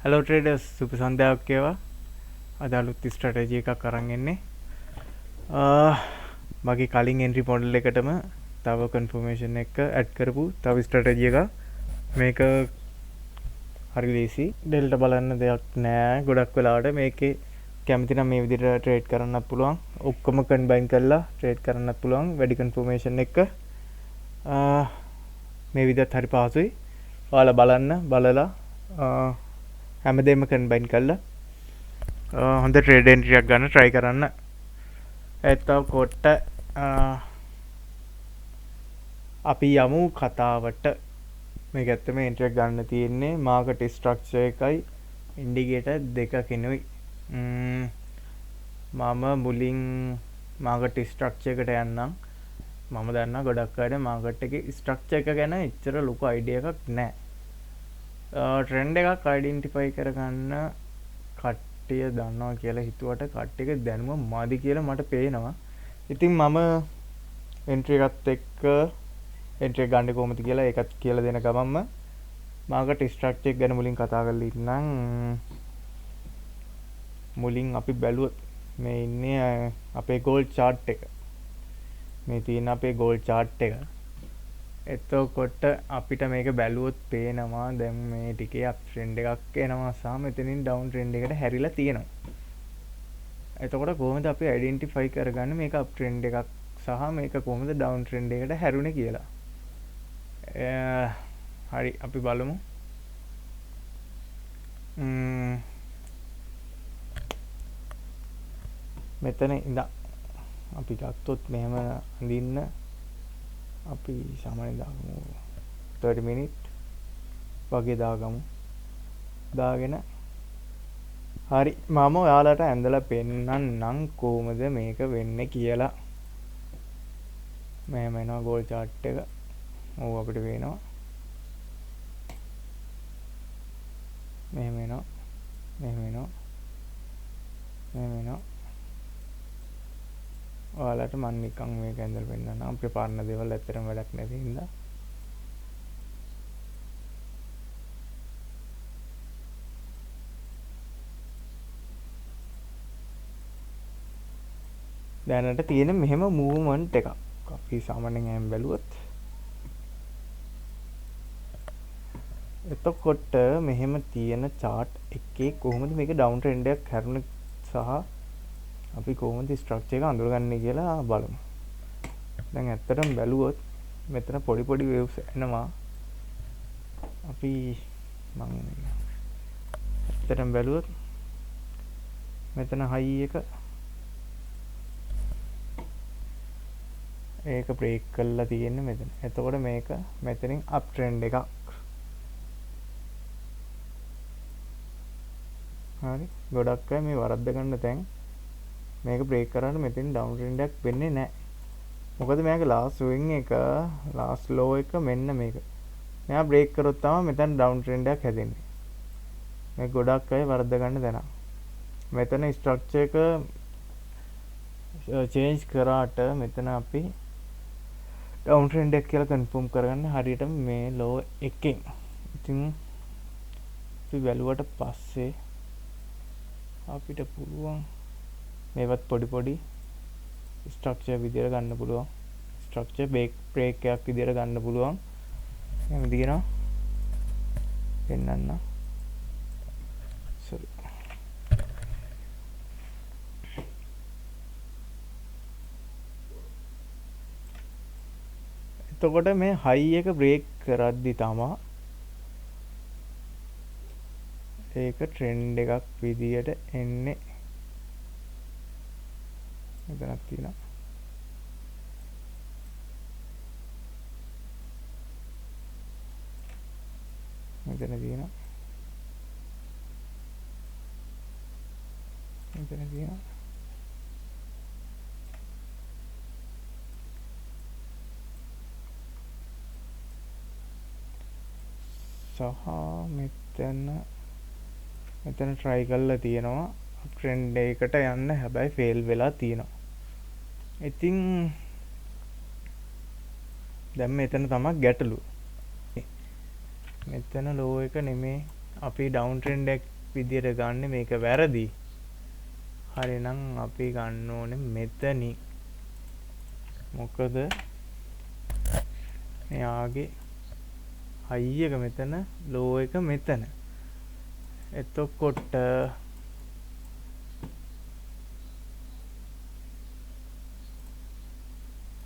Hello traders, සුබ සන්ධ්‍යාවක් වේවා. අද අලුත් ස්ට්‍රැටජි එකක් අරන් එන්නේ. මගේ කලින් එන්ට්‍රි මොඩල් එකටම තව කන්ෆර්මේෂන් එක ඇඩ් කරපු තව ස්ට්‍රැටජි එකක්. මේක හරි ලේසි. ඩෙල්ටා බලන්න දෙයක් නෑ. ගොඩක් වෙලාවට මේකේ කැමති නම් මේ විදිහට ට්‍රේඩ් කරන්නත් පුළුවන්. ඔක්කොම කම්බයින් කරලා ට්‍රේඩ් කරන්නත් පුළුවන් වැඩි කන්ෆර්මේෂන් එක. මේ විදිහට හරි පහසුයි. ඔයාලා බලන්න, බලලා හැමදේම කම්බයින් කරලා හොඳ ට්‍රේඩ් එන්ට්‍රි එකක් ගන්න try කරන්න. එතකොට අපි යමු කතාවට. මේක ඇත්තම එන්ට්‍රි එකක් ගන්න තියෙන්නේ මාකට් ස්ට්‍රක්චර් එකයි ඉන්ඩිකේටර් දෙකකිනුයි. මම මුලින් මාකට් ස්ට්‍රක්චර් එකට යන්නම්. මම දන්නවා ගොඩක් අයට මාකට් එකේ ස්ට්‍රක්චර් එක ගැන එච්චර ලොකු අයිඩියා එකක් නෑ. ට්‍රෙන්ඩ් එකක් අයිඩෙන්ටිෆයි කරගන්න කට්ටිය දන්නවා කියලා හිතුවට කට්ටියගේ දැනුම මදි කියලා මට පේනවා. ඉතින් මම එන්ට්‍රි එකත් එක්ක එන්ට්‍රි එක ගන්න කොහොමද කියලා ඒකත් කියලා දෙන ගමන්ම මාකට් ස්ට්‍රක්චර් එක ගැන මුලින් කතා කරලා ඉන්නම්. මුලින් අපි බැලුවොත් මේ ඉන්නේ අපේ ගෝල්ඩ් චාට් එක. මේ තියෙන අපේ ගෝල්ඩ් චාට් එක. එතකොට අපිට මේක බැලුවොත් පේනවා දැන් මේ ටිකේ අප් ට්‍රෙන්ඩ් එකක් එනවා සහ මෙතනින් ඩවුන් ට්‍රෙන්ඩ් එකට හැරිලා තියෙනවා. එතකොට කොහොමද අපි අයිඩෙන්ටිෆයි කරගන්නේ මේක අප් ට්‍රෙන්ඩ් එකක් සහ මේක කොහොමද ඩවුන් ට්‍රෙන්ඩ් එකට හැරුණේ කියලා? හරි අපි බලමු. මෙතන ඉඳන් අපි ගත්තොත් මෙහෙම අඳින්න අපි සාමාන්‍යයෙන් දාගමු 30 minute වගේ දාගමු. දාගෙන හරි මම ඔයාලට ඇඳලා පෙන්නන්නම් කොහොමද මේක වෙන්නේ කියලා. මෙහෙම එනවා ගෝල්ඩ් චාට් එක. ඔව් අපිට පේනවා. මෙහෙම එනවා. මෙහෙම එනවා. මෙහෙම එනවා. ඔයාලට මං නිකන් මේක ඇඳලා පෙන්නන්නම්. අපිට පරණ දේවල් ඇත්තටම වැඩක් නැති හින්දා. දැනට තියෙන මෙහෙම මූව්මන්ට් එකක්. අපි සාමාන්‍යයෙන් එහෙම බැලුවොත් එතකොට මෙහෙම තියෙන චාට් එකේ කොහොමද මේක ඩවුන් ට්‍රෙන්ඩ් එකක් හැරුණේ සහ අපි කොහොමද ස්ට්‍රක්චර් එක අඳුරගන්නේ කියලා බලමු. දැන් ඇත්තටම බැලුවොත් මෙතන පොඩි පොඩි වේව්ස් එනවා. අපි මං ඇත්තටම බැලුවොත් මෙතන හයි එක ඒක බ්‍රේක් කරලා තියෙන්නේ මෙතන. එතකොට මේක මෙතනින් අප් ට්‍රෙන්ඩ් එකක්. හරි ගොඩක් අය මේ වරද්ද ගන්න තැන් මේක බ්‍රේක් කරාට මෙතෙන් ඩවුන් ට්‍රෙන්ඩ් එකක් වෙන්නේ නැහැ. මොකද මෙයාගේ ලාස්ට් ස්විං එක, ලාස්ට් ලෝ එක මෙන්න මේක. මෙයා බ්‍රේක් කරොත් තමයි මෙතන ඩවුන් ට්‍රෙන්ඩ් එකක් හැදෙන්නේ. මේ ගොඩක් අය වරද්ද ගන්න තැන. මෙතන ස්ට්‍රක්චර් එක චේන්ජ් කරාට මෙතන අපි ඩවුන් ට්‍රෙන්ඩ් එකක් කියලා කන්ෆර්ම් කරගන්න හරියටම මේ ලෝ එකෙන්. ඉතින් අපි බැලුවට පස්සේ අපිට පුළුවන් මේවත් පොඩි පොඩි ස්ට්‍රක්චර් විදියට ගන්න පුළුවන්. ස්ට්‍රක්චර් බ්‍රේක් එකක් විදියට ගන්න පුළුවන්. එහෙම දිනවා පෙන්නන්න. සෝරි. එතකොට මේ හයි එක බ්‍රේක් කරද්දි තමා ඒක ට්‍රෙන්ඩ් එකක් විදියට එන්නේ. මෙතනක් තියෙනවා. මෙතන තියෙනවා. මෙතන තියෙනවා. සහ මෙතන try කරලා තියෙනවා ට්‍රෙන්ඩ් එකකට යන්න, හැබැයි ෆේල් වෙලා තියෙනවා. ඉතින් දැන් මෙතන තමයි ගැටලුව. මෙතන ලෝ එක නෙමේ අපි ඩවුන් ට්‍රෙන්ඩ් එකක් විදියට ගන්න මේක වැරදි. හරිනම් අපි ගන්න ඕනේ මෙතනින්. මොකද මෙයාගේ හයි එක මෙතන, ලෝ එක මෙතන. එතකොට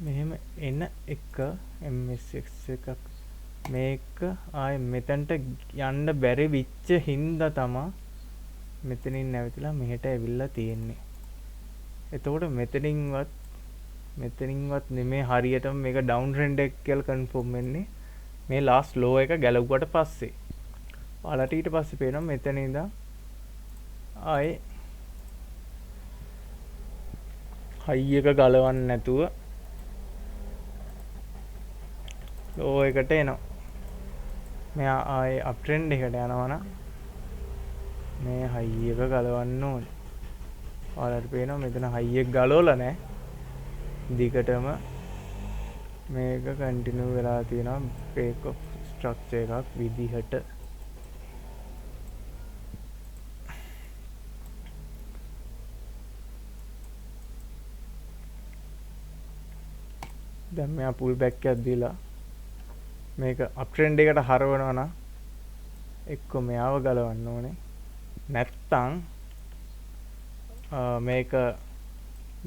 මෙහෙම එන එක MSX එකක් මේක ආයේ මෙතනට යන්න බැරි වෙච්ච හින්දා තමා මෙතනින් නැවතිලා මෙහෙට ඇවිල්ලා තියෙන්නේ. එතකොට මෙතනින්වත් නෙමේ හරියටම මේක ඩවුන් ට්‍රෙන්ඩ් එක කියලා කන්ෆර්ම් වෙන්නේ මේ ලාස්ට් ලෝ එක ගැලවුවට පස්සේ. ඔයාලට ඊට පස්සේ පේනවා මෙතන ඉඳන් ආයේ හයි එක ගලවන්න නැතුව ලෝ එකට එනවා. මෙයා ආයේ අප් ට්‍රෙන්ඩ් එකට යනවා නම් මේ හයි එක ගලවන්න ඕනේ. ඔයාලට පේනවා මෙතන හයි එක ගලවලා නැහැ. දිගටම මේක කන්ටිනියු වෙලා තියෙනවා බ්‍රේක් ඔෆ් ස්ට්‍රක්චර් එකක් විදිහට. දැන් මෙයා පුල් බෑක් එකක් දීලා මේක අප් ට්‍රෙන්ඩ් එකට හරවනවා නම් එක්ක මෙයාව ගලවන්න ඕනේ, නැත්තම් මේක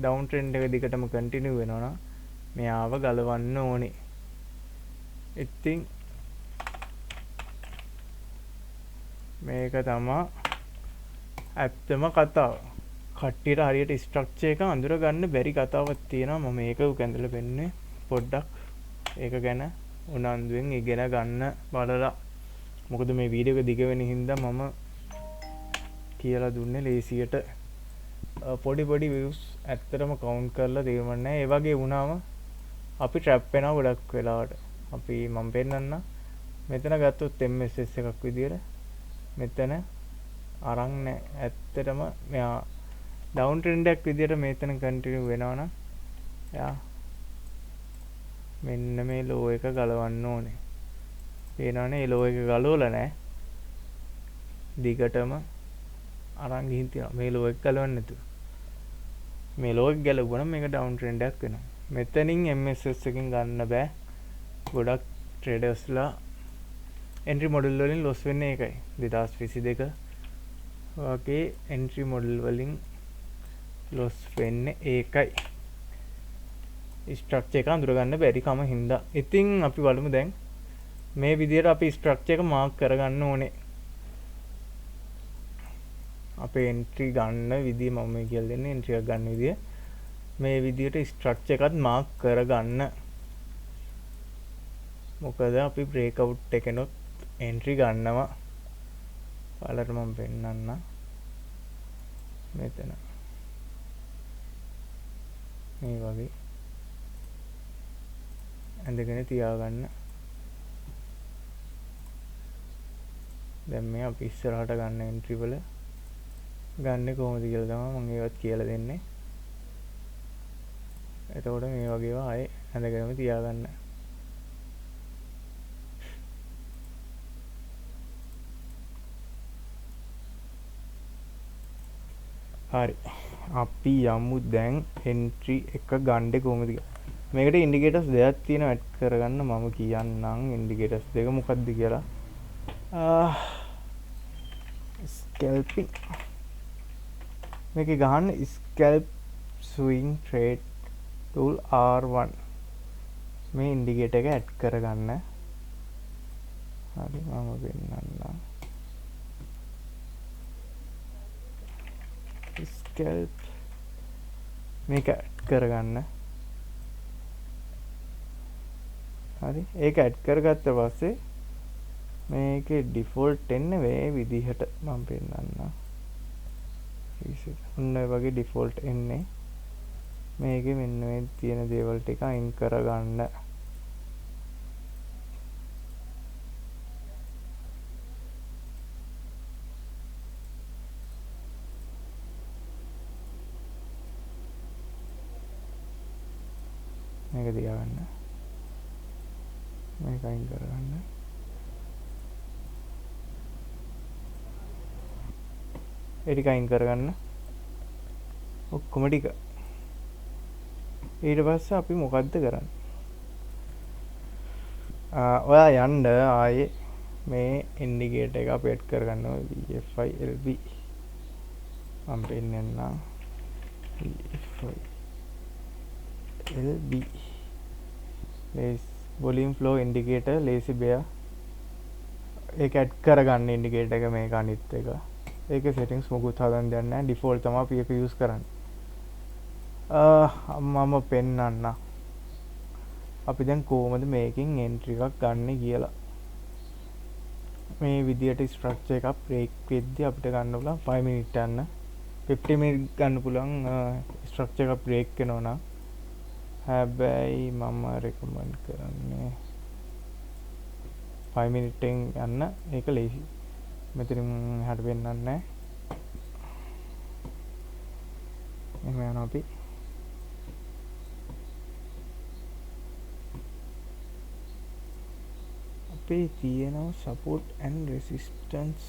ඩවුන් ට්‍රෙන්ඩ් එක දිගටම කන්ටිනියු වෙනවා නම් මෙයාව ගලවන්න ඕනේ. ඉතින් මේක තමා ඇත්තම කතාව. කට්ටියට හරියට ස්ට්‍රක්චර් එක අඳුර ගන්න බැරි කතාවක් තියෙනවා. මම මේක උකැඳලා පෙන්නේ පොඩ්ඩක් ඒක ගැන උනන්දුවෙන් ඉගෙන ගන්න බලලා. මොකද මේ වීඩියෝ එක දිග වෙන හින්දා මම කියලා දුන්නේ ලේසියට. පොඩි පොඩි views ඇත්තටම කවුන්ට් කරලා තේරුම් නැහැ. ඒ වගේ වුණාම අපි ට්‍රැප් වෙනවා ගොඩක් වෙලාවට. අපි මම පෙන්නන්න මෙතන ගත්තොත් MSS එකක් විදියට මෙතන අරන් නැහැ. ඇත්තටම මෙයා ඩවුන් ට්‍රෙන්ඩ් එකක් විදියට මෙතන කන්ටිනියු වෙනවා නම් එයා මෙන්න මේ ලෝ එක ගලවන්න ඕනේ. පේනවනේ මේ ලෝ එක ගලවලා නැහැ. දිගටම අරන් ගිහින් තියෙනවා. මේ ලෝ එක ගලවන්න නැතුව. මේ ලෝ එක ගැලවුවා නම් මේක ඩවුන් ට්‍රෙන්ඩ් එකක් වෙනවා. මෙතනින් MSS එකෙන් ගන්න බෑ. ගොඩක් ට්‍රේඩර්ස්ලා එන්ට්‍රි මොඩල් වලින් ලොස් වෙන්නේ ඒකයි. 2022 වගේ එන්ට්‍රි මොඩල් වලින් ලොස් වෙන්නේ ඒකයි. ස්ට්‍රක්චර් එක අඳුර ගන්න බැරි කම හින්දා. ඉතින් අපි බලමු දැන් මේ විදියට අපි ස්ට්‍රක්චර් එක මාක් කරගන්න ඕනේ. අපේ එන්ට්‍රි ගන්න විදිය මම මේ කියලා දෙන්නේ. එන්ට්‍රි එකක් ගන්න විදිය මේ විදියට ස්ට්‍රක්චර් එකත් මාක් කරගන්න. මොකද අපි බ්‍රේක් අවුට් එකනොත් එන්ට්‍රි ගන්නවා. ඔයාලට මම පෙන්නන්නම් මෙතන මේ වගේ ඇඳගෙන තියාගන්න. දැන් මේ අපි ඉස්සරහට ගන්න එන්ට්‍රි වල ගන්න කොහොමද කියලා තමයි මම ඒවත් කියලා දෙන්නේ. එතකොට මේ වගේ ඒවා ආයේ ඇඳගෙනම තියාගන්න. හරි, අපි යමු දැන් එන්ට්‍රි එක ගන්න කොහොමද කියලා. මේකට ඉන්ඩිකේටර්ස් දෙකක් තියෙනවා ඇඩ් කරගන්න. මම කියන්නම් ඉන්ඩිකේටර්ස් දෙක මොකක්ද කියලා. ස්කැල්පින් මේකේ ගහන්න scalp swing trade tool R1 මේ ඉන්ඩිකේටර් එක ඇඩ් කරගන්න. හරි, මම පෙන්නන්නම්. ස්කැල්ප් මේක ඇඩ් කරගන්න. හරි, ඒක ඇඩ් කරගත්ත පස්සේ මේකේ ඩිෆෝල්ට් එන්නේ මේ විදිහට. මම පෙන්නන්නම්. ඔන්න ඔය වගේ ඩිෆෝල්ට් එන්නේ. මේකේ මෙන්න මේ තියෙන දේවල් ටික අයින් කරගන්න. මේක තියාගන්න. මේක අයින් කරගන්න. ඒ ටික අයින් කරගන්න ඔක්කොම ටික. ඊට පස්සේ අපි මොකද්ද කරන්නේ? ඔයා යන්න ආයේ මේ ඉන්ඩිකේටර් එක අපි ඇඩ් කරගන්න ඕනේ VFILB. මම පෙන්නන්නම් VFILB volume flow indicator lazy bear. ඒක ඇඩ් කරගන්න ඉන්ඩිකේටර් එක මේක අනිත් එක. ඒකේ සෙටින්ග්ස් මොකුත් හදන්න දෙයක් නැහැ. ඩිෆෝල්ට් තමයි අපි ඒක යූස් කරන්නේ. මම පෙන්නන්නම් අපි දැන් කොහොමද මේකෙන් එන්ට්‍රි එකක් ගන්නෙ කියලා. මේ විදියට ස්ට්‍රක්චර් එකක් බ්‍රේක් වෙද්දි අපිට ගන්න පුළුවන් 5 මිනිට් යන්න 50 මිනිට් ගන්න පුළුවන් ස්ට්‍රක්චර් එකක් බ්‍රේක් වෙනවා නම්. හැබැයි මම රෙකමන්ඩ් කරන්නේ 5 මිනිට් එකෙන් යන්න, ඒක ලේසි. මෙතනින් එහාට පෙන්නන්නේ නැහැ. එහෙම යනවා අපි. අපේ තියෙනවා support and resistance.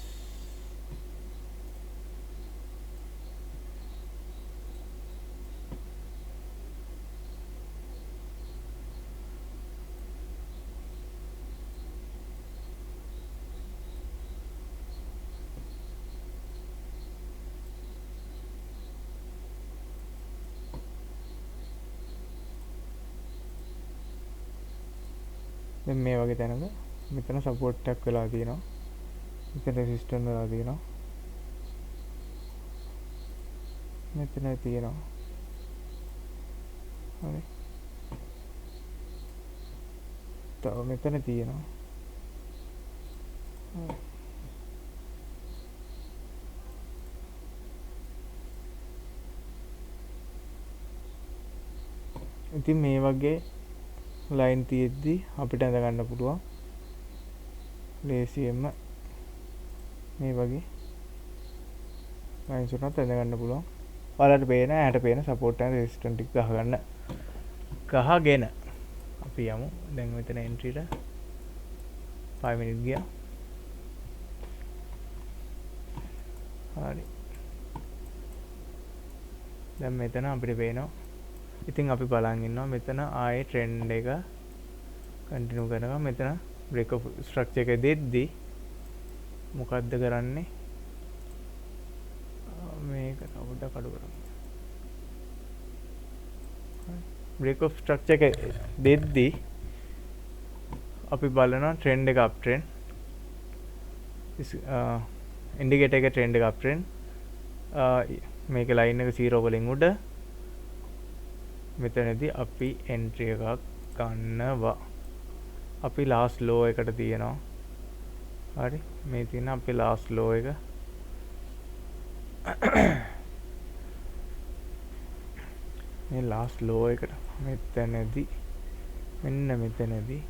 දැන් මේ වගේ තැනක මෙතන සපෝට් එකක් වෙලා තියෙනවා, මෙතන රෙසිස්ටන්ස් වෙලා තියෙනවා, මෙතන තියෙනවා. හරි, තව මෙතන තියෙනවා. ඉතින් මේ වගේ ලයින් තියෙද්දි අපිට ඇඳ ගන්න පුළුවන් ලේසියෙන්ම. මේ වගේ ලයින්ස් උනත් ඇඳ ගන්න පුළුවන්. ඔයාලට පේන ඇහැට පේන සපෝට් ඇන්ඩ් රෙසිස්ටන්ස් ටික ගහගන්න. ගහගෙන අපි යමු දැන් මෙතන එන්ට්‍රීට. 5 මිනිට් ගියා. හරි, දැන් මෙතන අපිට පේනවා. ඉතින් අපි බලන් ඉන්නවා මෙතන ආයේ ට්‍රෙන්ඩ් එක කන්ටිනියු කරනවා. මෙතන බ්‍රේක් ඔෆ් ස්ට්‍රක්චර් එක දෙද්දි මොකද්ද කරන්නේ? මේක තව පොඩ්ඩක් අඩු කරමු. බ්‍රේක් ඔෆ් ස්ට්‍රක්චර් එක දෙද්දි අපි බලනවා ට්‍රෙන්ඩ් එක අප් ට්‍රෙන්ඩ්, ඉන්ඩිකේටර් එක ට්‍රෙන්ඩ් එක අප් ට්‍රෙන්ඩ්, මේක ලයින් එක 0 වලින් උඩ. මෙතනදී අපි එන්ට්‍රි එකක් ගන්නවා. අපි ලාස්ට් ලෝ එකට තියෙනවා. හරි, මේ තියෙන අපේ ලාස්ට් ලෝ එක. මේ ලාස්ට් ලෝ එකට මෙතනදී, මෙන්න මෙතනදී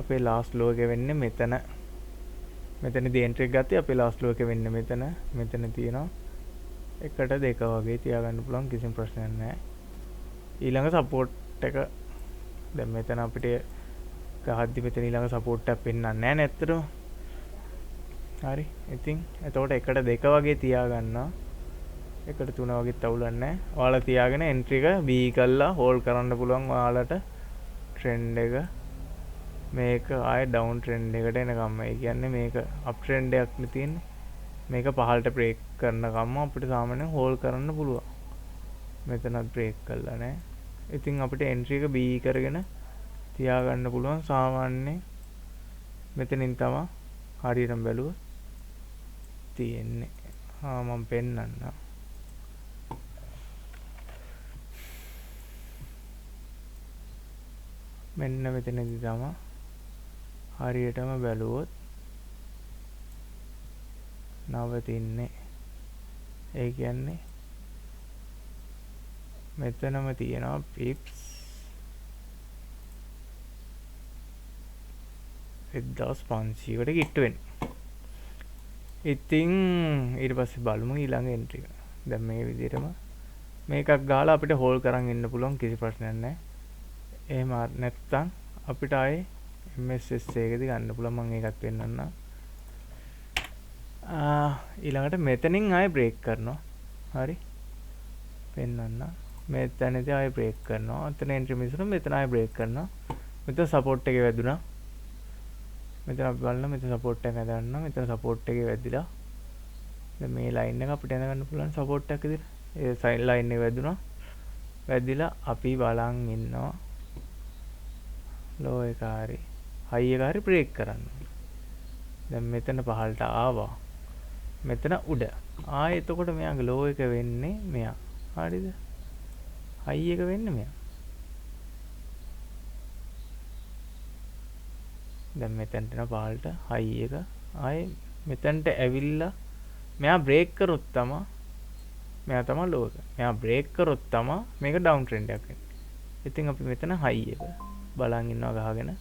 අපේ ලාස්ට් ලෝ එක වෙන්නේ මෙතන. මෙතනදී එන්ට්‍රි එක ගත්තේ අපේ ලාස්ට් ලෝ එක වෙන්නේ මෙතන. මෙතන තියෙනවා එකට දෙක වගේ තියාගන්න පුළුවන්, කිසිම ප්‍රශ්නයක් නැහැ. ඊළඟ සපෝට් එක දැන් මෙතන අපිට ගහද්දි මෙතන ඊළඟ සපෝට් එකක් පෙන්වන්නේ නැහැ නේ ඇත්තටම. හරි, ඉතින් එතකොට එකට දෙක වගේ තියාගන්නවා, එකට තුන වගේත් අවුලක් නැහැ. ඔයාලා තියාගෙන එන්ට්‍රි එක B කරලා හෝල්ඩ් කරන්න පුළුවන් ඔයාලට ට්‍රෙන්ඩ් එක. මේක ආයේ ඩවුන් ට්‍රෙන්ඩ් එකට එනකම්ම, ඒ කියන්නේ මේක අප් ට්‍රෙන්ඩ් එකක් නේ තියෙන්නේ, මේක පහළට බ්‍රේක් කරනකම්ම අපිට සාමාන්‍යයෙන් හෝල්ඩ් කරන්න පුළුවන්. මෙතනත් බ්‍රේක් කරලා නැහැ. ඉතින් අපිට එන්ට්‍රි එක B කරගෙන තියාගන්න පුළුවන් සාමාන්‍යයෙන්. මෙතනින් තමා හරියටම බැලුවොත් තියෙන්නේ. මම පෙන්නන්නම්. මෙන්න මෙතනදී තමා හරියටම බැලුවොත් නවතින්නේ. ඒ කියන්නේ මෙතනම තියෙනවා පිප්ස් 1500කට කිට්ටු වෙන්න. ඉතින් ඊට පස්සේ බලමු ඊළඟ එන්ට්‍රි එක. දැන් මේ විදිහටම මේකක් ගහලා අපිට හෝල්ඩ් කරන් ඉන්න පුළුවන්, කිසි ප්‍රශ්නයක් නැහැ. එහෙම නැත්තම් අපිට ආයේ MSS එකේදී ගන්න පුළුවන්. මම ඒකත් පෙන්නන්නම්. ඊළඟට මෙතනින් ආයෙ බ්‍රේක් කරනවා. හරි. පෙන්නන්න. මෙතනදී ආයෙ බ්‍රේක් කරනවා. අතන එන්ට්‍රි මිස් වුණා. මෙතන ආයෙ බ්‍රේක් කරනවා. මෙතන සපෝට් එකේ වැදුනා. මෙතන අපි බලනවා මෙතන සපෝට් එක හදන්න. මෙතන සපෝට් එකේ වැදිලා. දැන් මේ ලයින් එක අපිට ඇඳ ගන්න පුළුවන් සපෝට් එකක් විදිහට. ඒ සයින් ලයින් එක වැදුනා. වැදිලා අපි බලන් ඉන්නවා. ලෝ එක හරි හයි එක හරි බ්‍රේක් කරන්න. දැන් මෙතන පහළට ආවා. මෙතන උඩ. ආයෙ එතකොට මෙයාගේ ලෝ එක වෙන්නේ මෙයා. හරිද? හයි එක වෙන්නේ මෙයා. දැන් මෙතනට එන පහළට හයි එක ආයෙ මෙතනට ඇවිල්ලා මෙයා බ්‍රේක් කරොත් තමා මෙයා තමා ලෝ එක. මෙයා බ්‍රේක් කරොත් තමා මේක ඩවුන් ට්‍රෙන්ඩ් එකක් වෙන්නේ. ඉතින් අපි මෙතන හයි එක බලන් ඉන්නවා ගහගෙන.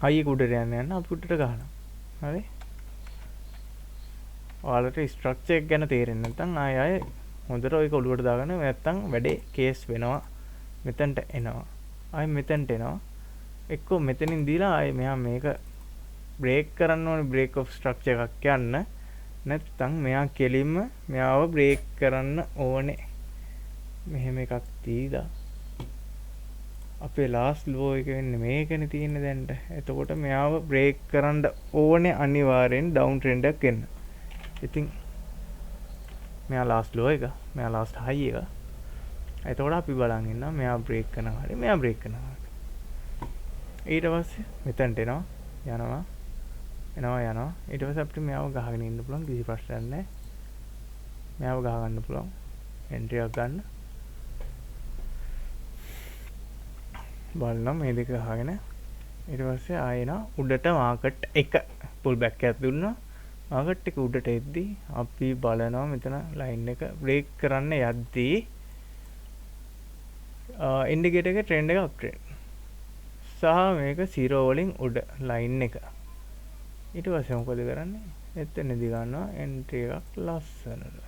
හයි එක උඩට යන්න යන්න අපි උඩට ගහනවා. හරි? ඔයාලට ස්ට්‍රක්චර් එක ගැන තේරෙන්නේ නැත්නම් ආයෙ ආයෙ හොඳට ඔයක ඔලුවට දාගන්න. නැත්නම් වැඩේ කේස් වෙනවා. මෙතනට එනවා. ආයෙ මෙතනට එනවා. එක්කෝ මෙතනින් දීලා ආයෙ මෙයා මේක බ්‍රේක් කරන්න ඕනේ, බ්‍රේක් ඔෆ් ස්ට්‍රක්චර් එකක් යන්න. නැත්නම් මෙයා කෙලින්ම මෙයාව බ්‍රේක් කරන්න ඕනේ. මෙහෙම එකක් දීලා අපේ ලාස්ට් ලෝ එක වෙන්නේ මේකනේ තියෙන්නේ දැන්ට. එතකොට මෙයාව බ්‍රේක් කරන්න ඕනේ අනිවාර්යෙන් ඩවුන් ට්‍රෙන්ඩ් එකක් එන්න. ඉතින් මෙයා ලාස්ට් ලෝ එක, මෙයා ලාස්ට් හයි එක. එතකොට අපි බලන් ඉන්නවා මෙයා බ්‍රේක් කරනවා හරි මෙයා බ්‍රේක් කරනවා හරි. ඊට පස්සේ මෙතනට එනවා, යනවා, එනවා, යනවා. ඊට පස්සේ අපිට මෙයාව ගහගෙන ඉන්න පුළුවන්, කිසි ප්‍රශ්නයක් නැහැ. මෙයාව ගහ ගන්න පුළුවන්, එන්ට්‍රි එකක් ගන්න. බලනවා මේ දෙක ගහගෙන. ඊට පස්සේ ආයෙ එනවා උඩට මාකට් එක පුල් බෑක් එකක් දුන්නා. මාකට් එක උඩට එද්දි අපි බලනවා මෙතන ලයින් එක බ්‍රේක් කරන්න යද්දි ඉන්ඩිකේටර් එකේ ට්‍රෙන්ඩ් එක අප් ට්‍රෙන්ඩ් සහ මේක 0 වලින් උඩ ලයින් එක. ඊට පස්සේ මොකද කරන්නේ? එතනදී ගන්නවා එන්ට්‍රි එකක් ලස්සනට.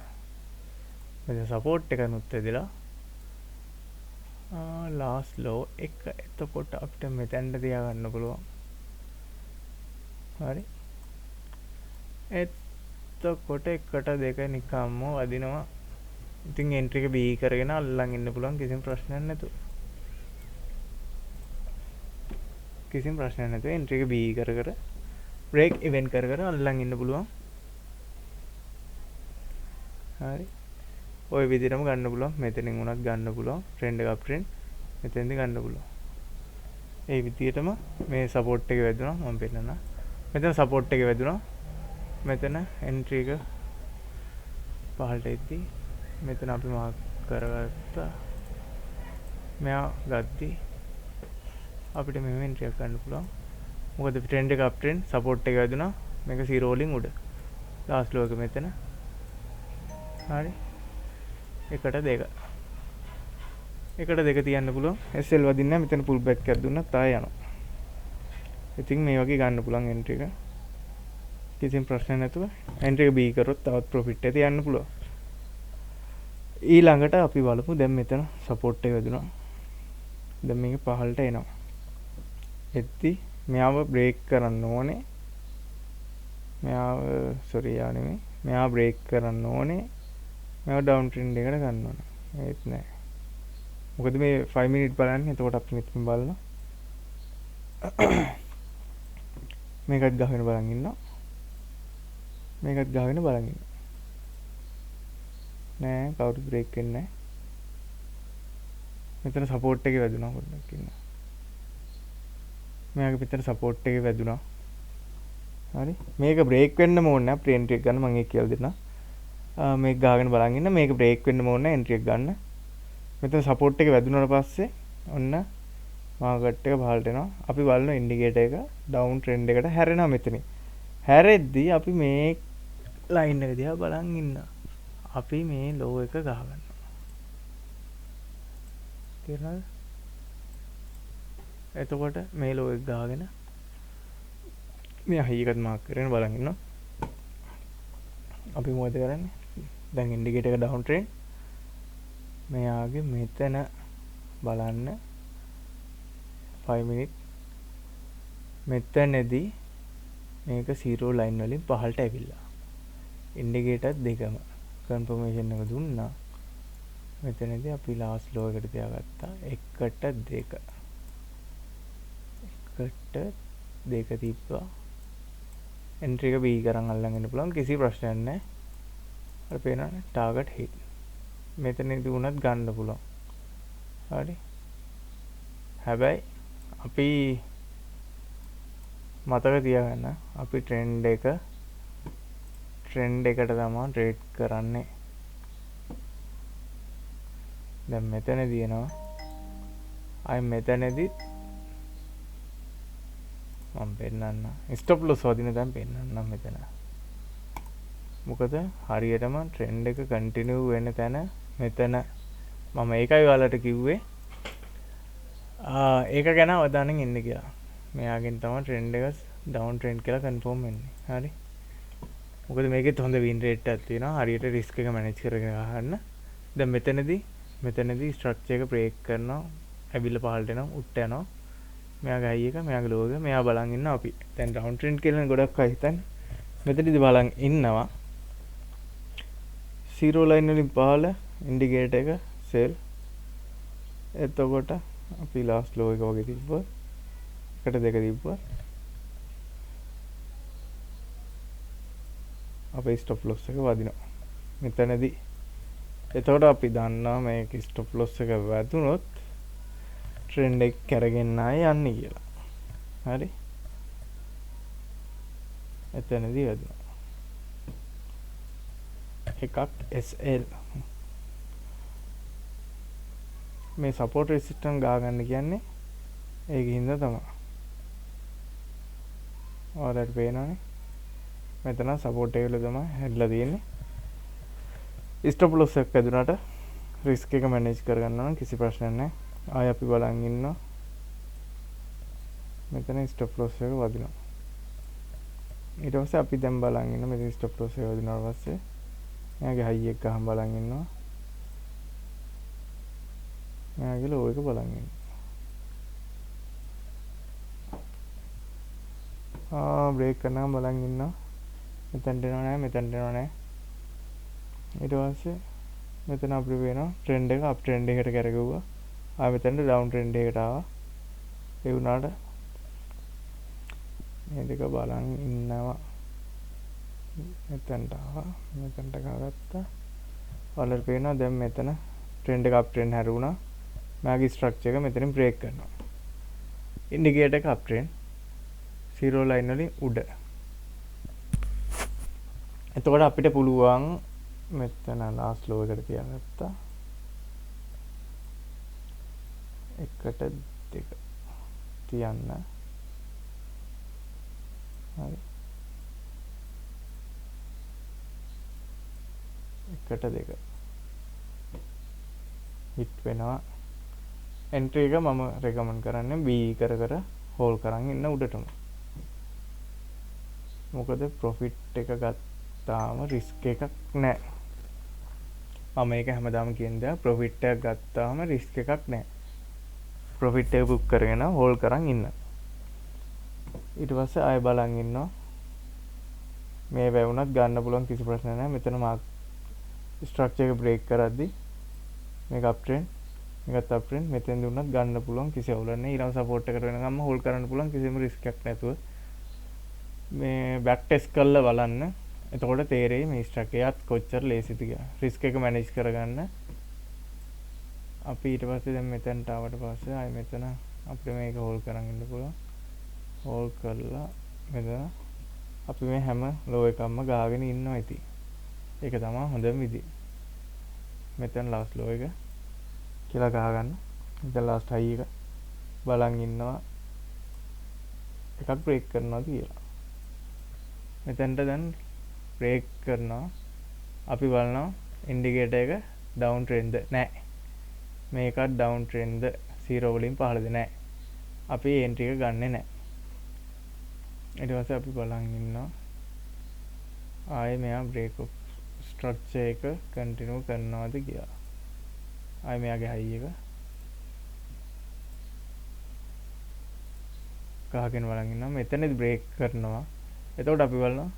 මෙතන සපෝට් එක නුත් ඇදලා ලාස්ට් ලෝ එක. එතකොට අපිට මෙතනට තියාගන්න පුළුවන්. හරි. එතකොට එකට දෙක නිකම්ම වදිනවා. ඉතින් එන්ට්‍රි එක බී කරගෙන අල්ලන් ඉන්න පුළුවන් කිසිම ප්‍රශ්නයක් නැතුව. කිසිම ප්‍රශ්නයක් නැතුව එන්ට්‍රි එක බී කර කර බ්‍රේක් ඉවෙන්ට් කර කර අල්ලන් ඉන්න පුළුවන්. හරි. ඔය විදිහටම ගන්න පුළුවන්. මෙතනින් උනත් ගන්න පුළුවන්. ට්‍රෙන්ඩ් එක අප් ට්‍රෙන්ඩ් මෙතෙන්ද ගන්න පුළුවන්. ඒ විදිහටම මේ සපෝට් එක වැදුනා මම පෙන්නනවා. මෙතන සපෝට් එක වැදුනා. මෙතන එන්ට්‍රි එක පහළට එද්දි මෙතන අපි මාක් කරගත්තා. මෙයා ගද්දි අපිට මෙහෙම එන්ට්‍රි එකක් ගන්න පුළුවන්. මොකද ට්‍රෙන්ඩ් එක අප් ට්‍රෙන්ඩ් සපෝට් එක වැදුනා. මේක 0 වලින් උඩ. ලාස්ට් ලෝ එක මෙතන. හරි. එකට දෙක. එකට දෙක තියන්න පුළුවන්. SL වදින්න නැහැ. මෙතන පුල් බෑක් එකක් දුන්නත් ආයෙ යනවා. ඉතින් මේ වගේ ගන්න පුළුවන් එන්ට්‍රි එක. කිසිම ප්‍රශ්නයක් නැතුව එන්ට්‍රි එක බී කරොත් තවත් ප්‍රොෆිට් එක තියන්න පුළුවන්. ඊළඟට අපි බලමු දැන් මෙතන සපෝට් එක වැදුනා. දැන් මේක පහළට එනවා. එද්දි මෙයාව බ්‍රේක් කරන්න ඕනේ. මෙයාව සෝරි යා නෙමෙයි. මෙයාව බ්‍රේක් කරන්න ඕනේ. මෙයාව ඩවුන් ට්‍රෙන්ඩ් එකට ගන්න ඕනේ. ඒත් නෑ. මොකද මේ 5 මිනිට් බලන්නේ. එතකොට අපි මෙතන බලනවා. මේකත් ගහගෙන බලන් ඉන්නවා. මේකත් ගහගෙන බලන් ඉන්නවා. නෑ කවුරුත් බ්‍රේක් වෙන්නේ නෑ. මෙතන සපෝට් එකේ වැදුනා පොඩ්ඩක් ඉන්න. මෙයාගේ මෙතන සපෝට් එකේ වැදුනා. හරි. මේක බ්‍රේක් වෙන්නම ඕනේ නෑ. අපිට එන්ට්‍රි එක ගන්න මම ඒක කියලා දෙන්නම්. මේක ගහගෙන බලන් ඉන්න. මේක බ්‍රේක් වෙන්නම ඕනේ නෑ එන්ට්‍රි එක ගන්න. මෙතන සපෝට් එක වැදුනාට පස්සේ ඔන්න මාකට් එක පහළට එනවා. අපි බලන ඉන්ඩිකේටර් එක ඩවුන් ට්‍රෙන්ඩ් එකට හැරෙනවා මෙතනින්. හැරෙද්දි අපි මේ ලයින් එක දිහා බලන් ඉන්නවා. අපි මේ ලෝ එක ගහ ගන්නවා. තේරුණාද? එතකොට මේ ලෝ එක ගහගෙන මේ හයි එකත් මාක් කරගෙන බලන් ඉන්නවා. අපි මොකද කරන්නේ? දැන් ඉන්ඩිකේටර් එක ඩවුන් ට්‍රෙන්ඩ්. මෙයාගේ මෙතන බලන්න 5 මිනිට් මෙතනදී මේක 0 ලයින් වලින් පහළට ඇවිල්ලා. ඉන්ඩිකේටර් දෙකම කන්ෆර්මේෂන් එක දුන්නා. මෙතනදී අපි ලාස්ට් ලෝ එකට තියාගත්තා 1ට 2. 1ට 2 තිබ්බා. එන්ට්‍රි එක B කරන් අල්ලන් ඉන්න පුළුවන්, කිසි ප්‍රශ්නයක් නැහැ. අර පේනවනේ ටාගට් හිට්. මෙතනදී වුණත් ගන්න පුළුවන්. හරි. හැබැයි අපි මතක තියාගන්න අපි ට්‍රෙන්ඩ් එකට තමයි ට්‍රේඩ් කරන්නේ. දැන් මෙතනදී එනවා. ආයි මෙතනදී මම පෙන්නන්න. ස්ටොප් ලොස් වදින තැන් පෙන්නන්නම් මෙතන. මොකද හරියටම ට්‍රෙන්ඩ් එක කන්ටිනියු වෙන තැන මෙතන. මම ඒකයි ඔයාලට කිව්වේ ඒක ගැන අවධානයෙන් ඉන්න කියලා. මෙයාගෙන් තමයි ට්‍රෙන්ඩ් එක ඩවුන් ට්‍රෙන්ඩ් කියලා කන්ෆර්ම් වෙන්නේ. හරි. මොකද මේකෙත් හොඳ වින් රේට් එකක් තියෙනවා. හරියට රිස්ක් එක මැනේජ් කරගෙන ගහන්න. දැන් මෙතනදී ස්ට්‍රක්චර් එක බ්‍රේක් කරනවා. ඇවිල්ලා පහළට එනවා, උඩට යනවා. මෙයාගේ හයි එක, මෙයාගේ ලෝ එක, මෙයා බලන් ඉන්නවා අපි. දැන් ඩවුන් ට්‍රෙන්ඩ් කියලා ගොඩක් අය හිතන්නේ. මෙතනදී බලන් ඉන්නවා. 0 ලයින් වලින් පහළ ඉන්ඩිකේටර් එක සෙල්. එතකොට අපි ලාස්ට් ලෝ එක වගේ තිබ්බොත් 1ට 2 තිබ්බොත් අපේ ස්ටොප් ලොස් එක වදිනවා මෙතනදී. එතකොට අපි දන්නවා මේක ස්ටොප් ලොස් එක වැදුනොත් ට්‍රෙන්ඩ් එක කැරගෙන ආයේ යන්නේ කියලා. හරි. එතනදී වැදුනා. එකක් SL. මේ සපෝට් රෙසිස්ටන්ස් ගා ගන්න කියන්නේ ඒකින්ද තමයි. ඔයාලට පේනවනේ. මෙතන සපෝට් එක වල තමයි හැදලා තියෙන්නේ. ස්ටොප් ලොස් එකක් ඇදුනට රිස්ක් එක මැනේජ් කරගන්න නම් කිසි ප්‍රශ්නයක් නැහැ. ආයෙ අපි බලන් ඉන්නවා. මෙතන ස්ටොප් ලොස් එක වදිනවා. ඊට පස්සේ අපි දැන් බලන් ඉන්නවා මෙතන ස්ටොප් ලොස් එක වදිනාට පස්සේ මෙයාගේ හයි එක ගහන් බලන් ඉන්නවා. මෙයාගේ ලෝ එක බලන් ඉන්නවා. බ්‍රේක් කරනකම් බලන් ඉන්නවා. මෙතනට එනවා නෑ, මෙතනට එනවා නෑ. ඊට පස්සේ මෙතන අපිට පේනවා ට්‍රෙන්ඩ් එක අප් ට්‍රෙන්ඩ් එකට කැරකෙව්වා. ආයෙ මෙතනට ඩවුන් ට්‍රෙන්ඩ් එකට ආවා. ඒ වුණාට මේ දෙක බලන් ඉන්නවා. මෙතනට ආවා, මෙතනට ගහගත්තා. ඔයාලට පේනවා දැන් මෙතන ට්‍රෙන්ඩ් එක අප් ට්‍රෙන්ඩ් හැරුණා. මෙයාගේ ස්ට්‍රක්චර් එක මෙතනින් බ්‍රේක් කරනවා. ඉන්ඩිකේටර් එක අප් ට්‍රෙන්ඩ් 0 ලයින් වලින් උඩ. එතකොට අපිට පුළුවන් මෙතන ලාස්ට් ලෝ එකට තියාගත්තා. 1ට 2 තියන්න. හරි. 1ට 2 හිට් වෙනවා. එන්ට්‍රි එක මම රෙකමන්ඩ් කරන්නේ B කර කර හෝල් කරන් ඉන්න උඩටම. මොකද ප්‍රොෆිට් එක ගත්තාම රිස්ක් එකක් නෑ. මම මේක හැමදාම කියන දේ, ප්‍රොෆිට් එකක් ගත්තාම රිස්ක් එකක් නෑ. ප්‍රොෆිට් එක බුක් කරගෙන හෝල් කරන් ඉන්න. ඊට පස්සේ ආයෙ බලන් ඉන්නවා. මේ වැවුනත් ගන්න පුළුවන් කිසි ප්‍රශ්නයක් නෑ. මෙතන මාක් ස්ට්‍රක්චර් එක බ්‍රේක් කරද්දි මේක අප් ට්‍රෙන්ඩ්, මේකත් අප් ට්‍රෙන්ඩ්, මෙතෙන් දුන්නත් ගන්න පුළුවන් කිසි අවුලක් නෑ. ඊළඟ සපෝට් එකට වෙනකම්ම හෝල්ඩ් කරන්න පුළුවන් කිසිම රිස්ක් එකක් නැතුව. මේ බෑක් ටෙස්ට් කරලා බලන්න. එතකොට තේරෙයි මේ ස්ට්‍රක් එකත් කොච්චර ලේසිද කියලා. රිස්ක් එක මැනේජ් කරගන්න. අපි ඊට පස්සේ දැන් මෙතනට ආවට පස්සේ ආයෙ මෙතන අපිට මේක හෝල්ඩ් කරන් ඉන්න පුළුවන්. හෝල්ඩ් කරලා මෙතන අපි මේ හැම ලෝ එකක්ම ගාගෙන ඉන්නවා ඉතින්. ඒක තමයි හොඳම විදිය. මෙතන ලාස්ට් ලෝ එක කියලා ගහගන්න. මෙතන ලාස්ට් හයි එක බලන් ඉන්නවා එකක් බ්‍රේක් කරනවාද කියලා. මෙතනට දැන් බ්‍රේක් කරනවා. අපි බලනවා ඉන්ඩිකේටර් එක ඩවුන් ට්‍රෙන්ඩ්ද නෑ. මේකත් ඩවුන් ට්‍රෙන්ඩ්ද 0 වලින් පහළද නෑ. අපි එන්ට්‍රි එක ගන්නෙ නෑ. ඊට පස්සේ අපි බලන් ඉන්නවා ආයේ මෙයා බ්‍රේක් ඔෆ් ස්ට්‍රක්චර් එක කන්ටිනියු කරනවද කියලා. ආයේ මෙයාගේ හයි එක ගහගෙන බලන් ඉන්නවා. මෙතනදි බ්‍රේක් කරනවා. එතකොට අපි බලනවා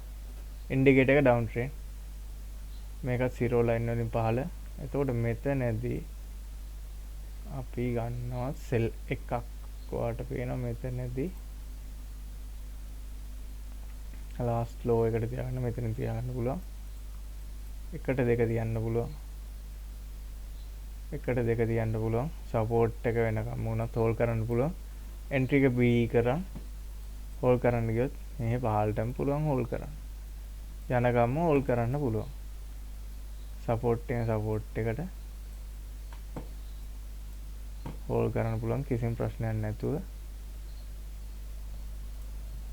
ඉන්ඩිකේටර් එක ඩවුන් ට්‍රෙන්ඩ්. මේකත් 0 ලයින් වලින් පහළ. එතකොට මෙතනදී අපි ගන්නවා සෙල් එකක්. ඔයාලට පේනවා මෙතනදී ලාස්ට් ලෝ එකට තියාගන්න, මෙතන තියාගන්න පුළුවන්. එකට දෙක තියන්න පුළුවන්. එකට දෙක තියන්න පුළුවන්. සපෝට් එක වෙනකම් වුණත් හෝල්ඩ් කරන්න පුළුවන්. එන්ට්‍රි එක B කරන් හෝල්ඩ් කරන්න ගියොත් මෙහෙ පහළටම පුළුවන් හෝල්ඩ් කරන්න. යනකම්ම හෝල්ඩ් කරන්න පුළුවන්. සපෝට් එක සපෝට් එකට හෝල්ඩ් කරන්න පුළුවන් කිසිම ප්‍රශ්නයක් නැතුව.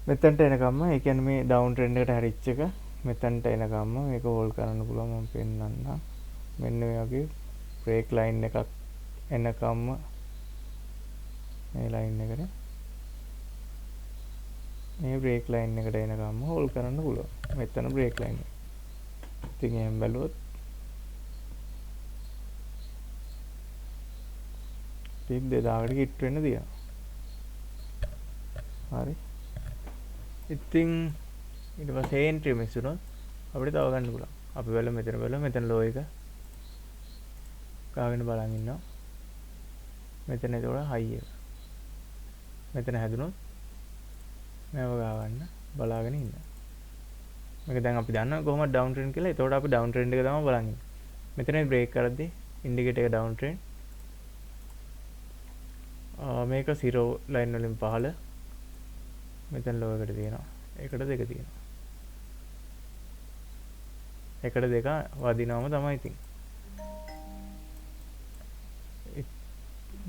මෙතනට එනකම්ම, ඒ කියන්නේ මේ ඩවුන් ට්‍රෙන්ඩ් එකට හැරිච්ච එක මෙතනට එනකම්ම මේක හෝල්ඩ් කරන්න පුළුවන්. මම පෙන්නන්නම්. මෙන්න මේ වගේ බ්‍රේක් ලයින් එකක් එනකම්ම මේ ලයින් එකට මේ බ්‍රේක් ලයින් එකට එනකම්ම හෝල්ඩ් කරන්න පුළුවන්. මෙතන බ්‍රේක් ලයින් එක. ඉතින් එහෙම බැලුවොත් පිප් 2000කට කිට් වෙන්න තියෙනවා. හරි. ඉතින් ඊට පස්සේ එන්ට්‍රි මිස් වුණොත් අපිට තව ගන්න පුළුවන්. අපි බලමු මෙතන බලමු මෙතන ලෝ එක ගාගෙන බලන් ඉන්නවා. මෙතන එතකොට හයි එක. මෙතන හැදුනොත් මේව ගාවන්න බලාගෙන ඉන්නවා. මේක දැන් අපි දන්නවා කොහොමද ඩවුන් ට්‍රෙන්ඩ් කියලා. එතකොට අපි ඩවුන් ට්‍රෙන්ඩ් එක තමයි බලන් ඉන්නේ. මෙතන බ්‍රේක් කරද්දී ඉන්ඩිකේටර් එක ඩවුන් ට්‍රෙන්ඩ්. මේක 0 ලයින් වලින් පහළ. මෙතන ලෝ එකට තියෙනවා. එකට දෙක තියෙනවා. එකට දෙක වදිනවම තමයි ඉතින්.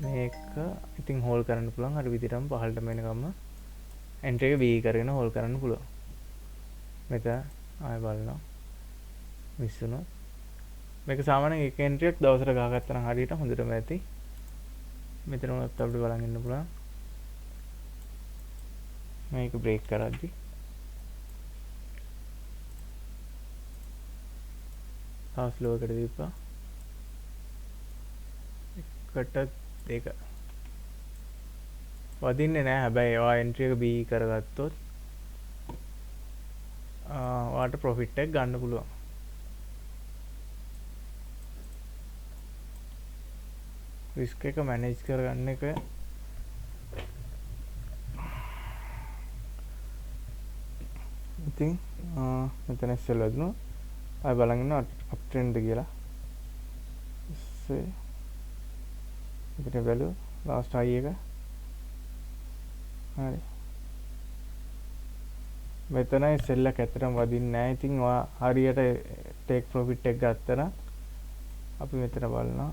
මේක ඉතින් හෝල්ඩ් කරන්න පුළුවන්. අර විදිහටම පහළටම එනකම්ම එන්ට්‍රි එක B කරගෙන හෝල්ඩ් කරන්න පුළුවන්. මෙතන ආයෙ බලනවා. මිස් වුණොත් මේක සාමාන්‍යයෙන් එක එන්ට්‍රි එකක් දවසට ගහගත්තා නම් හරියට හොඳටම ඇති. මෙතන උනත් අපිට බලන් ඉන්න පුළුවන්. මේක බ්‍රේක් කරද්දි ලාස්ට් ලෝ එකට දීපා. එකට දෙක වදින්නේ නෑ. හැබැයි ඔයා එන්ට්‍රි එක B කරගත්තොත් ඔයාට ප්‍රොෆිට් එක ගන්න පුළුවන්. රිස්ක් එක මැනේජ් කරගන්න එක ඉතින් මෙතන SL වැදුණා. ආයෙ බලන් ඉන්නවා අප් ට්‍රෙන්ඩ් කියලා. ඉස්සේ මෙතන බැලුවා ලාස්ට් හයි එක. හරි. මෙතන SL එක ඇත්තටම වදින්නේ නැහැ. ඉතින් ඔයා හරියට ටේක් ප්‍රොෆිට් එක ගත්තා නම් අපි මෙතන බලනවා.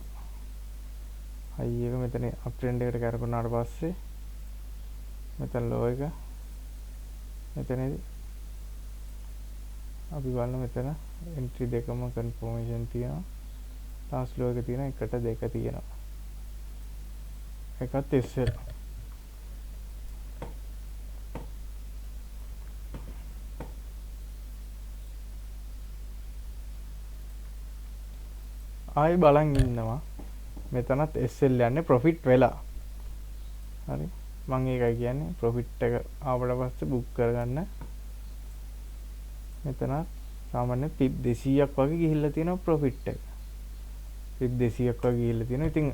හයි එක මෙතන අප් ට්‍රෙන්ඩ් එකට කරකුණාට පස්සේ මෙතන ලෝ එක මෙතනදී අපි බලන මෙතන එන්ට්‍රි දෙකම කන්ෆර්මේෂන් තියෙනවා. ලාස්ට් ලෝ එක තියෙනවා. එකට දෙක තියෙනවා. එකත් SL. ආයෙ බලන් ඉන්නවා. මෙතනත් SL යන්නේ ප්‍රොෆිට් වෙලා. හරි. මං ඒකයි කියන්නේ ප්‍රොෆිට් එක ආවට පස්සේ බුක් කරගන්න. මෙතන සාමාන්‍ය පිප් 200ක් වගේ ගිහිල්ලා තියෙනවා ප්‍රොෆිට් එක. පිප් 200ක් වගේ ගිහිල්ලා තියෙනවා. ඉතින්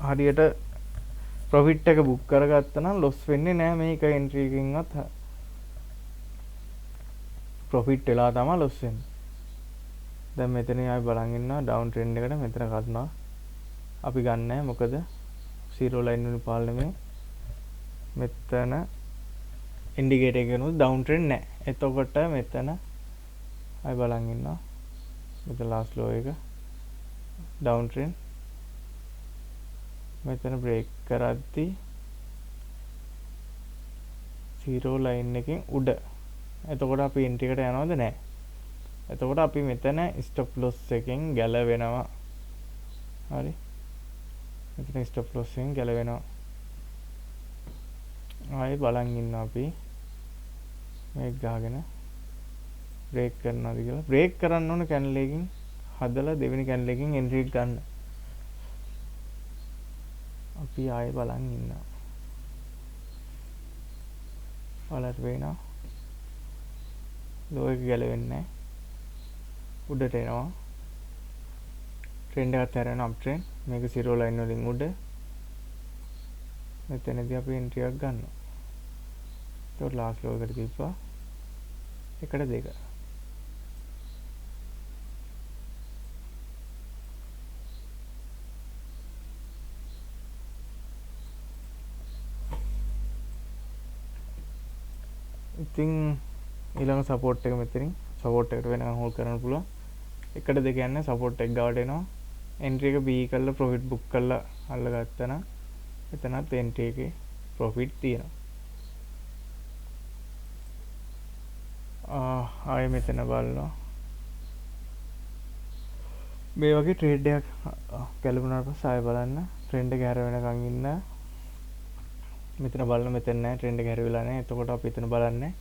හරියට ප්‍රොෆිට් එක බුක් කරගත්තා නම් ලොස් වෙන්නේ නෑ. මේක එන්ට්‍රි එකකින්වත් ප්‍රොෆිට් වෙලා තමයි ලොස් වෙන්නේ. දැන් මෙතන ආයෙ බලන් ඉන්නවා ඩවුන් ට්‍රෙන්ඩ් එකට මෙතන කඩනවා. අපි ගන්න නෑ. මොකද 0 ලයින් වලින් පහළ නෙමෙයි. මෙතන ඉන්ඩිකේටර් එකනොත් ඩවුන් ට්‍රෙන්ඩ් නෑ. එතකොට මෙතන ආයෙ බලන් ඉන්නවා. මෙතන ලාස්ට් ලෝ එක ඩවුන් ට්‍රෙන්ඩ්. මෙතන බ්‍රේක් කරද්දී 0 ලයින් එකෙන් උඩ. එතකොට අපි එන්ට්‍රි එකට යනවද නෑ. එතකොට අපි මෙතන ස්ටොප් ලොස් එකෙන් ගැලවෙනවා. හරි. මෙතන ස්ටොප් ලොස් එකෙන් ගැලවෙනවා. ආයෙ බලන් ඉන්නවා අපි මේක ගහගෙන බ්‍රේක් කරනවාද කියලා. බ්‍රේක් කරන්න ඕන කැන්ඩල් එකකින් හදලා දෙවෙනි කැන්ඩල් එකකින් එන්ට්‍රි එක ගන්න. අපි ආයෙ බලන් ඉන්නවා. ඔයාලට පේනවා ලෝ එක ගැලවෙන්නේ නැහැ. උඩට එනවා. ට්‍රෙන්ඩ් එකත් හැරෙනවා අප් ට්‍රෙන්ඩ්. මේක සීරෝ ලයින් වලින් උඩ. මෙතනදී අපි එන්ට්‍රි එකක් ගන්නවා. එතකොට ලාස්ට් ලෝ එකට තිබ්බා 1ට 2. ඉතින් ඊළඟ සපෝට් එක මෙතනින් සපෝට් එකට වෙනකන් හෝල්ඩ් කරන්න පුළුවන්. 1ට 2 කියන්නේ සපෝට් එක ගාවට එනවා. එන්ට්‍රි එක බී කරලා ප්‍රොෆිට් බුක් කරලා අල්ලගත්තා නම් එතනත් එන්ට්‍රි එකේ ප්‍රොෆිට් තියෙනවා. ආයෙ මෙතන බලනවා. මේ වගේ ට්‍රේඩ් එකක් ගැලපුණාට පස්සේ ආයෙ බලන්න ට්‍රෙන්ඩ් එක හැර වෙනකන් ඉන්න. මෙතන බලන මෙතන නෑ ට්‍රෙන්ඩ් එක හැරවිලා නෑ. එතකොට අපි එතන බලන්නේ.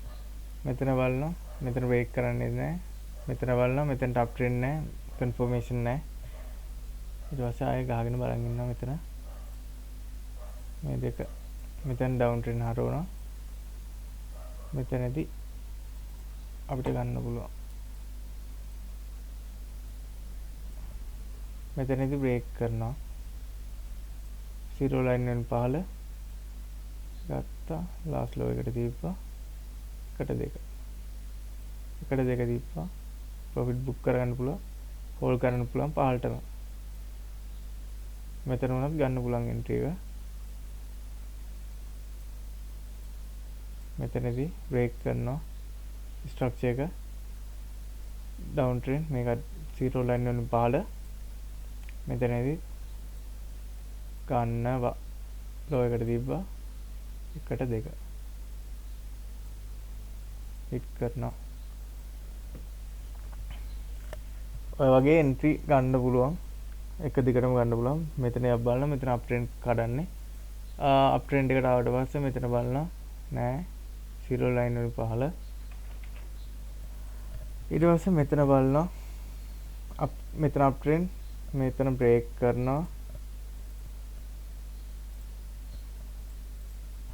මෙතන බලනවා මෙතන බ්‍රේක් කරන්නේ නෑ. මෙතන බලනවා මෙතනට අප් ට්‍රෙන්ඩ් නෑ, කන්ෆර්මේෂන් නෑ. ඊට පස්සේ ආයෙ ගහගෙන බලන් ඉන්නවා මෙතන. මේ දෙක මෙතන ඩවුන් ට්‍රෙන්ඩ් හරවනවා. මෙතනදී අපිට ගන්න පුළුවන්. මෙතනදී බ්‍රේක් කරනවා. සීරෝ ලයින් වලින් පහළ ගත්තා. ලාස්ට් ලෝ එකට තිබ්බා 1ට 2. 1ට 2 තිබ්බා. ප්‍රොෆිට් බුක් කරගන්න පුළුවන්. හෝල්ඩ් කරන්න පුළුවන් පහළටම. මෙතන වුණත් ගන්න පුළුවන් එන්ට්‍රි එක. මෙතනදී බ්‍රේක් කරනවා ස්ට්‍රක්චර් එක. ඩවුන් ට්‍රෙන්ඩ් මේක සීරෝ ලයින් වලින් පහළ. මෙතනදී ගන්නවා. ලෝ එකට තිබ්බා 1ට 2. හිට් කරනවා. ඔය වගේ එන්ට්‍රි ගන්න පුළුවන්. එක දිගටම ගන්න පුළුවන්. මෙතන එකක් බලන්න මෙතන අප් ට්‍රෙන්ඩ් කඩන්නේ. අප් ට්‍රෙන්ඩ් එකට ආවට පස්සේ මෙතන බලන්න නෑ සීරෝ ලයින් වලින් පහළ. ඊට පස්සේ මෙතන බලනවා අප් මෙතන අප් ට්‍රෙන්ඩ් මෙතන බ්‍රේක් කරනවා.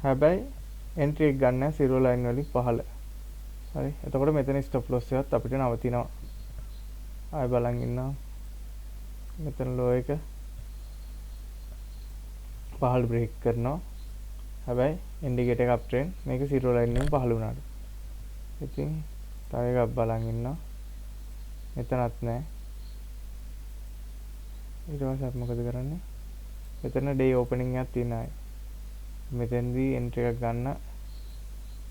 හැබැයි එන්ට්‍රි එක ගන්න නෑ සීරෝ ලයින් වලින් පහළ. හරි. එතකොට මෙතන ස්ටොප් ලොස් එකත් අපිට නවතිනවා. ආයෙ බලන් ඉන්නවා. මෙතන ලෝ එක පහළ බ්‍රේක් කරනවා. හැබැයි ඉන්ඩිකේටර් එක අප් ට්‍රෙන්ඩ් මේක සීරෝ ලයින් එකෙන් පහළ වුණාට. ඉතින් තව එකක් බලන් ඉන්නවා. මෙතනත් නෑ. ඊට පස්සේ අපි මොකද කරන්නේ? මෙතන ඩේ ඕපනින් එකක් තියෙනවා. මෙතෙන්දී එන්ට්‍රි එකක් ගන්න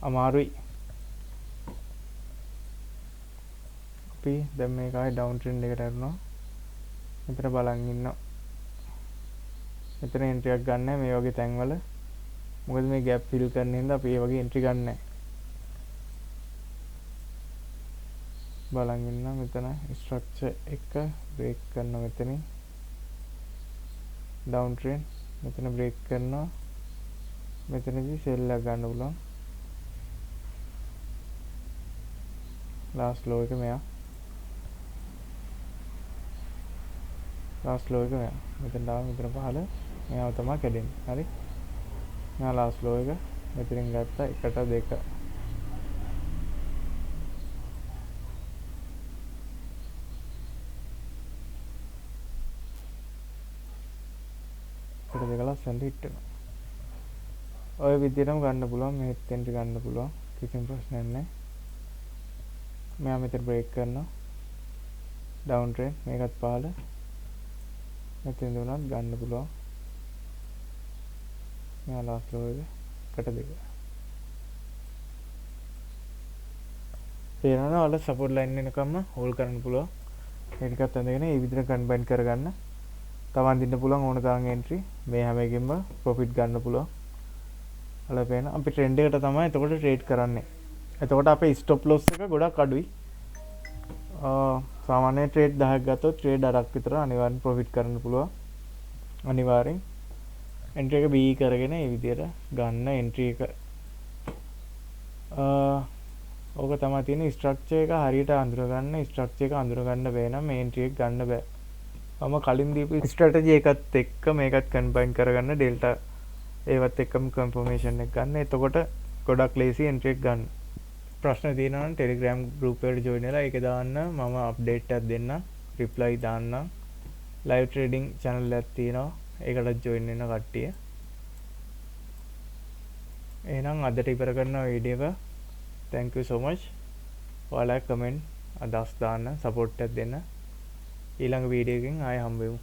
අමාරුයි. අපි දැන් මේක ආයේ ඩවුන් ට්‍රෙන්ඩ් එකට හැරුණා. මෙතන බලන් ඉන්නවා. මෙතන එන්ට්‍රි එකක් ගන්න නෑ මේ වගේ තැන්වල. මොකද මේ ගැප් ෆිල් කරන හින්දා අපි ඒ වගේ එන්ට්‍රි ගන්න නෑ. බලන් ඉන්නවා මෙතන ස්ට්‍රක්චර් එක බ්‍රේක් කරනවා මෙතනින්. ඩවුන් ට්‍රෙන්ඩ් මෙතන බ්‍රේක් කරනවා. මෙතනදී සෙල් එකක් ගන්න පුළුවන්. ලාස්ට් ලෝ එක මෙයා. ලාස්ට් ලෝ එක මෙයා. මෙතන ආව මෙතන පහළ මෙයාව තමයි කැඩෙන්නේ. හරි. මෙයා ලාස්ට් ලෝ එක මෙතනින් ගත්තා 1ට 2. එකට දෙක ලස්සනට හිට වෙනවා. ඔය විදිහටම ගන්න පුළුවන්. මෙහෙත් එන්ට්‍රි ගන්න පුළුවන්. කිසිම ප්‍රශ්නයක් නැහැ. මෙයා මෙතන බ්‍රේක් කරනවා. ඩවුන් ට්‍රෙන්ඩ් මේකත් පහළ. මෙතෙන්ද වුණත් ගන්න පුළුවන්. මෙයා ලාස්ට් ලෝ එක 1ට 2. තේරෙනවද? ඔයාලා සපෝට් ලයින් එනකම්ම හෝල්ඩ් කරන්න පුළුවන්. මේ ටිකත් ඇඳගෙන මේ විදිහට කම්බයින් කරගන්න. තව අඳින්න පුළුවන් ඕන තරම් එන්ට්‍රි. මේ හැම එකකින්ම ප්‍රොෆිට් ගන්න පුළුවන්. ඔයාලා පේන අපි ට්‍රෙන්ඩ් එකට තමයි එතකොට ට්‍රේඩ් කරන්නේ. එතකොට අපේ ස්ටොප් ලොස් එක ගොඩක් අඩුයි. සාමාන්‍ය ට්‍රේඩ් 10ක් ගත්තොත් ට්‍රේඩ් 8ක් විතර අනිවාර්යෙන් ප්‍රොෆිට් කරන්න පුළුවන්. අනිවාර්යෙන් එන්ට්‍රි එක බී කරගෙන මේ විදියට ගන්න එන්ට්‍රි එක. ඕක තමයි තියෙන ස්ට්‍රක්චර් එක හරියට අඳුරගන්න. ස්ට්‍රක්චර් එක අඳුරගන්න බෑ නම් මේ එන්ට්‍රි එක ගන්න බෑ. මම කලින් දීපු ස්ට්‍රැටජි එකත් එක්ක මේකත් කම්බයින් කරගන්න ඩෙල්ටා ඒවත් එක්කම කන්ෆර්මේෂන් එක ගන්න. එතකොට ගොඩක් ලේසි එන්ට්‍රි එක ගන්න. ප්‍රශ්න තියෙනවා නම් Telegram group එකට join වෙලා ඒක දාන්න. මම අප්ඩේට් එකක් දෙන්නම්, රිප්ලයි දාන්නම්. ලයිව් ට්‍රේඩින් චැනල් එකක් තියෙනවා, ඒකටත් ජොයින් වෙන්න කට්ටිය. එහෙනම් අදට ඉවර කරනවා වීඩියෝ එක. Thank you so much. ඔයාලා කමෙන්ට් අදහස් දාන්න, සපෝට් එකක් දෙන්න. ඊළඟ වීඩියෝ එකකින් ආයෙ හම්බෙමු.